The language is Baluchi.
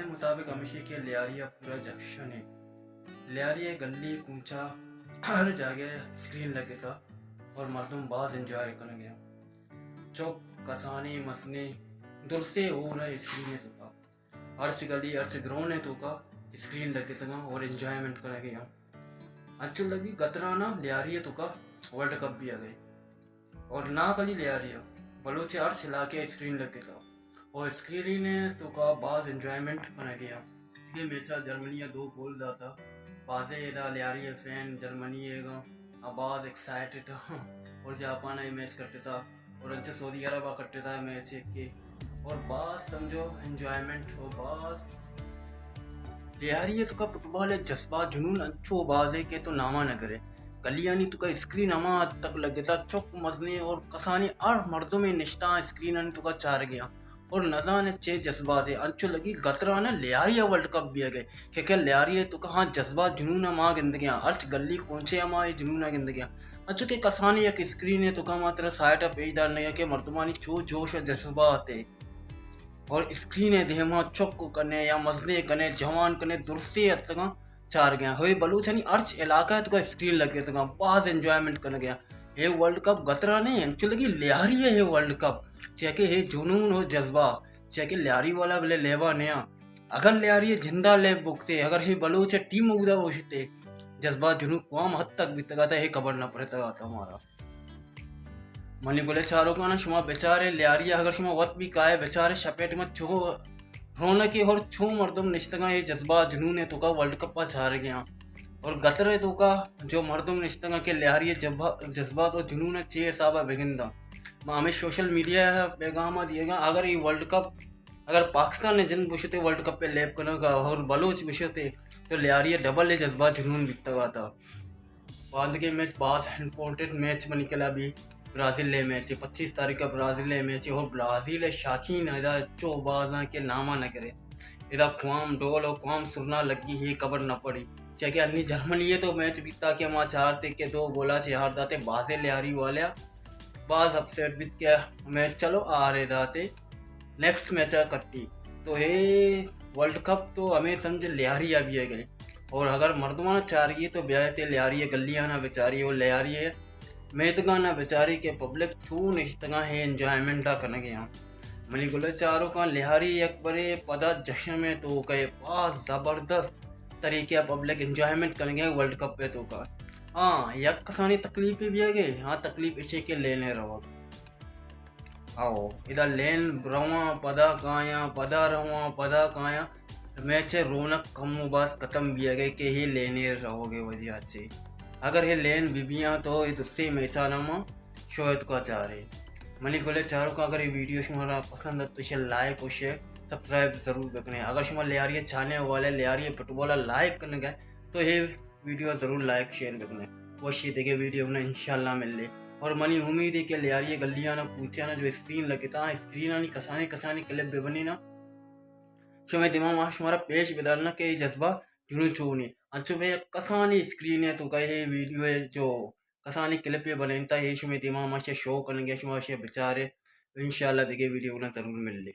مطابق ہمیشی کہ لیاری ءَ پورا جکشن ہے۔ لیاری ءِ گلی کوچہ ہر جاگہ اسکرین لگتا اور مردم باز انجوائے کنگے ہیں۔ چک، کسانی، مسنے، درسے ہور ہے اسکرین ہے تو کا۔ ہرچ گلی، ہرچ گراؤنڈ ءِ توکا اسکرین لگتگاں اور انجوائمنٹ کنگے آں۔ انچو لگی گترانا لیاری ءِ توکا ورلڈ کپ بیاگے۔ اور نا کلی لیاری ءَ، بلوچ ءِ ہرچ علاقے ءَ اسکرین لگتا اور اسکرین ءِ توکا باز انجوائمنٹ کنگے آں۔ پچھلے میچ ءَ جرمنی ءَ دو گول داتا۔ بازے ادا لیاری ءِ فین جرمنی ءِ گاں آ باز ایکسائٹڈ آں اور جاپان ءَ اے میچ کٹتا اور انچو سعودی عرب ءَ کٹتا میچ ایک کے اور باز سمجھو انجوائمنٹ اور باز لیاری ءِ توکا فٹبال ءِ جذبہ جنون انچو بازے کہ تو ناما نہ گرے۔ گلیانی توکا اسکرین ہما حد تک لگتا، چک، مزنیں اور کسانی ہر مردمے نشتہ اسکرینانی توکا چارگے آں۔ اور نزان چے جذباتے، انچو لگی گترانا لیاری ءِ ورلڈ کپ بیاگے، کہ کہ لیاری ءِ توکا ہاں جذبات جنون ءَ ما گندگے آں، ہرچ گلی کونچے ءَ ما اے جنون ءَ گندگے آں۔ انچو کہ کسانیں یک اسکرین ءِ توکا ما ترا سائیڈ ءَ پیش دارنگے کہ مردمانی چو جوش ءُ جذباتے۔ اور اسکرین ءِ دیما چک کنے یا مزنے کنے، جوان کنے، درسے اتکگاں چارگے آں۔ ہوئے بلوچانی ہرچ علاقہ ءِ توکا اسکرین لگتگاں، باز انجوائمنٹ کنگے آں۔ اے ورلڈ کپ گترا نہ انت، انچو لگی لیاری ءِ اے ورلڈ کپ، چیاکہ اے جنون ءُ جذبہ، چیاکہ لیاری والا بلے لیبا نیاں۔ اگر لیاری ءِ جندا لیب بکتے، اگر اے بلوچ ءِ ٹیم اودا بوشتے، جذبہ جنون کوام حد تک بیتگاتا، اے خبر نہ پڑتگاتا مارا۔ منی گلیں چاروکاں، شما بچارے لیاری ءَ، اگر شما وت بھی کائے بچارے، شپے ٹیم ءَ چو رونقے اور چو مردم نشتگاں، اے جذبہ جنون ءِ توکا ورلڈ کپ ءَ چارگے آں۔ اور گتر ءِ توکا جو مردم نشتگاں کہ لیاری ءِ جذبہ، جذبات اور جنون ءَ چے حساب ءَ بگنداں۔ ما ہمیں سوشل میڈیا ءِ پیغام ءَ دیگاں، اگر اے ورلڈ کپ، اگر پاکستان ءِ جند بوشتے ورلڈ کپ ءَ لیب کنگ ءَ اور بلوچ بوشتے تو لیاری ءِ ڈبل ءِ جذبہ جنون بیتگاتا۔ باندگیں میچ باز امپورٹنٹ میچ منی کلا بی برازیل ءِ میچ، پچیس تاریخ ءَ برازیل ءِ میچ اور برازیل ءِ شاکین ادا چو بازاں کہ ناما نہ کرے۔ ادا کوام ڈول ءُ کوام سرنا لگی، اے خبر نہ پڑی۔ چیاکہ انی جرمنی ءِ تو میچ بیتا کہ ما چارتے کہ دو گولا چہ ہار داتے، بازے لیاری والے باز اپسیٹ بیت کہ میچ چلو ہارے داتے، نیکسٹ میچ ءَ کٹی۔ تو اے ورلڈ کپ تو ہمیں سمجھ لیاری ءَ بیگے۔ اور اگر مردماں چارگی تو بیائے تے لیاری ءِ گلیانا بچاری اور لیاری ءِ میدگانا بچاری کہ پبلک چو نشتگاں، اے انجوائمنٹ ءَ کنگے آں۔ منی گلیں چاروکاں، لیاری یک برے پدا جشن ءِ توکا باز زبردست طریقے ءَ پبلک انجوائمنٹ کنگے ورلڈ کپ ءِ توکا۔ ہاں، یک کسانی تکلیفے بیگے، ہاں، تکلیف اچے کہ لینے روگ۔ او، ادا لین رواں، پدا کایاں، پدا رواں، پدا کایاں۔ میچ ءِ رونق کم ءُ باز ختم بیگے کہ اے لینے روگ ءِ وجہ چے۔ اگر اے لین بہ بیاں تو اے درسیں میچاں ما شو ءِ توکا چارے۔ منی گلیں چاروکاں، اگر اے ویڈیو شمارا پسند ات تو اسے لائک ءُ شیئر، سبسکرائب ضرور بکنے۔ اگر شما لیاری ءِ چاہنے والے، لیاری ءِ فٹبال ءَ لائک کنگے تو اے ویڈیو ضرور لائک شیئر بکنے۔ وشی دگہ ویڈیو نا انشاءاللہ ملے۔ اور منی امید ہے کہ لیاری گلیانا کوچانا جو اسکرین لگتا، اسکرینانی کسانی کسانی کلپ بہ بنینا، شمے دیما ما شمارا پیش بدارنا کہ اے جذبہ جنون چونی۔ انچو بہ کسانی اسکرین ءِ توکا اے ویڈیو ءِ جو کسانی کلپے بنینتا، اے شمے دیما ما شے شو کنگے، شما شے بچارے۔ انشاءاللہ دگہ ویڈیو نا ضرور ملے۔